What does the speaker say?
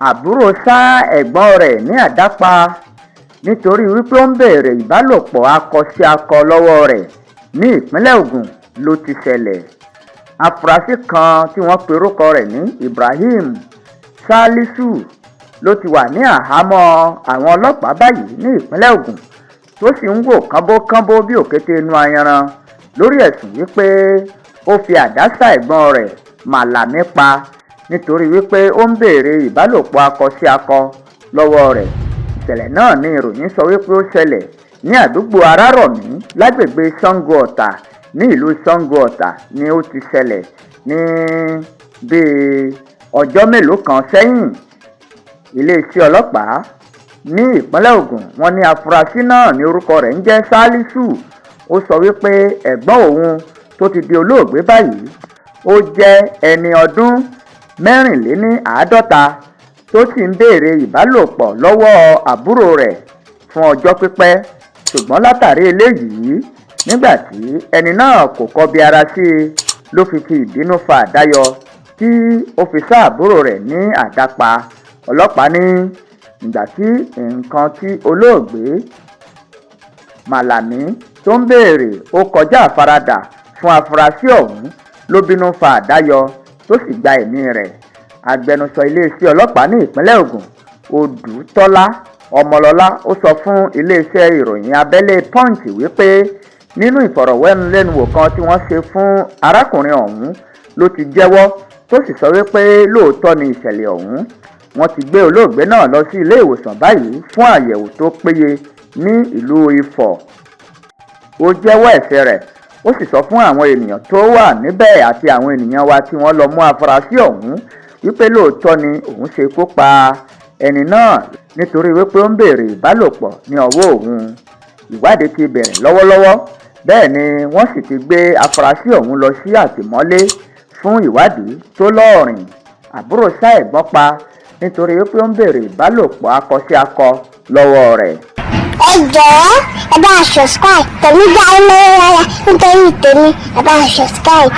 Àbúrò ṣá ẹ̀gbọ́n rẹ̀ ní àdá pa nítorí wípé ó ń béèrè ìbálòpọ̀ akọ-sí-akọ lọ́wọ́ rẹ̀. Ní ìpínlẹ̀ Ogun ló ti ṣẹlẹ̀. Afurasí kan tí wọ́n pe orúkọ rẹ̀ ní Ibrahim Salisu ló ti wà ní àhámọ́ àwọn ọlọ́pàá báyìí ní ìpínlẹ̀ Ogun, tó sì ń wò kánbókánbó bí òkété inú ayanran lórí ẹ̀sùn wípé ó fi àdá ṣá ẹ̀gbọ́n rẹ̀ Màlàmí pa nítorí wípé ó ń béèrè ìbálòpọ̀ akọ-sí-akọ lọ́wọ́ rẹ̀. Ìṣẹ̀lẹ̀ náà ní ìròyìn sọ wípé ó ṣẹlẹ̀ ní àdúgbò Arárọ̀mí lágbègbè Sango-Ọ̀tà ní ìlú Sango-Ọ̀tà ni ó ti ṣẹlẹ̀ ní bíi ọjọ́ mélòó kan sẹ́yìn. Iléeṣẹ́ ọlọ́pàá ní ìpínlẹ̀ Ogun, wọ́n ní afurasí náà ní orúkọ rẹ̀ ń jẹ́ Salisu. Ó sọ wípé ẹ̀gbọ́n òun tó ti di olóògbé báyìí, ó jẹ́ ẹni ọdún 54, tó sì ń béèrè ìbálòpọ̀ lọ́wọ́ àbúrò rẹ̀ fún ọjọ́ pípẹ́. Ṣùgbọ́n látàrí eléyìí, nígbà tí ẹni náà kò kọbi ara sí i, ló fi ìbínú fa àdá yọ tí ó fi ṣá àbúrò rẹ̀ ní àdá pa. Ọlọ́pàá ní ìgbà tí nǹkan tí olóògbé Màlàmí tó ń béèrè ó kọjá àfaradà fún afurasí ọ̀hún, ló bínú fa àdá yọ tó sì gba ẹ̀mí rẹ̀. Agbẹnusọ iléeṣẹ́ ọlọ́pàá ní ìpínlẹ̀ Ogun, Odùtọ́lá Ọmọlọ́lá, ó sọ fún iléeṣẹ́ ìròyìn abẹ́lé Punch wípé nínú ìfọ̀rọ̀wánilẹ́nuwò kan tí wọ́n ṣe fún arákùnrin ọ̀hún ló ti jẹ́wọ́, tó sì sọ wípé lóòótọ́ ni ìṣẹ̀lẹ̀ ọ̀hún. Wọ́n ti gbé olóògbé náà lọ sí ilé ìwòsàn báyìí fún àyẹ̀wò tó péye ní ìlú Ifọ̀. Ó jẹ́wọ́ ẹ̀ṣẹ̀ rẹ̀, ó sì sọ fún àwọn ènìyàn tó wà níbẹ̀ àti àwọn ènìyàn wa tí wọ́n lọ mú afurasí ọ̀hún wípé lóòótọ́ ni òun ṣekú pa ẹni náà nítorí wípé ó ń béèrè ìbálòpọ̀ ní ọwọ́ òun. Ìwádìí ti bẹ̀rẹ̀ lọ́wọ́lọ́wọ́, bẹ́ẹ̀ ni wọ́n sì ti gbé afurasí ọ̀hún lọ sí àtìmọ́lé fún ìwádìí tó lóòrìn. Àbúrò ṣá ẹ̀gbọ́n pa nítorí wípé ó ń béèrè ìbálòpọ̀ akọ-sí-akọ lọ́wọ́ rẹ̀. Ẹ jọ̀ọ́, ẹ bá a subscribe. Tèmi dá lọ́wọ́ rárá nítorí tèmi, ẹ bá a subscribe.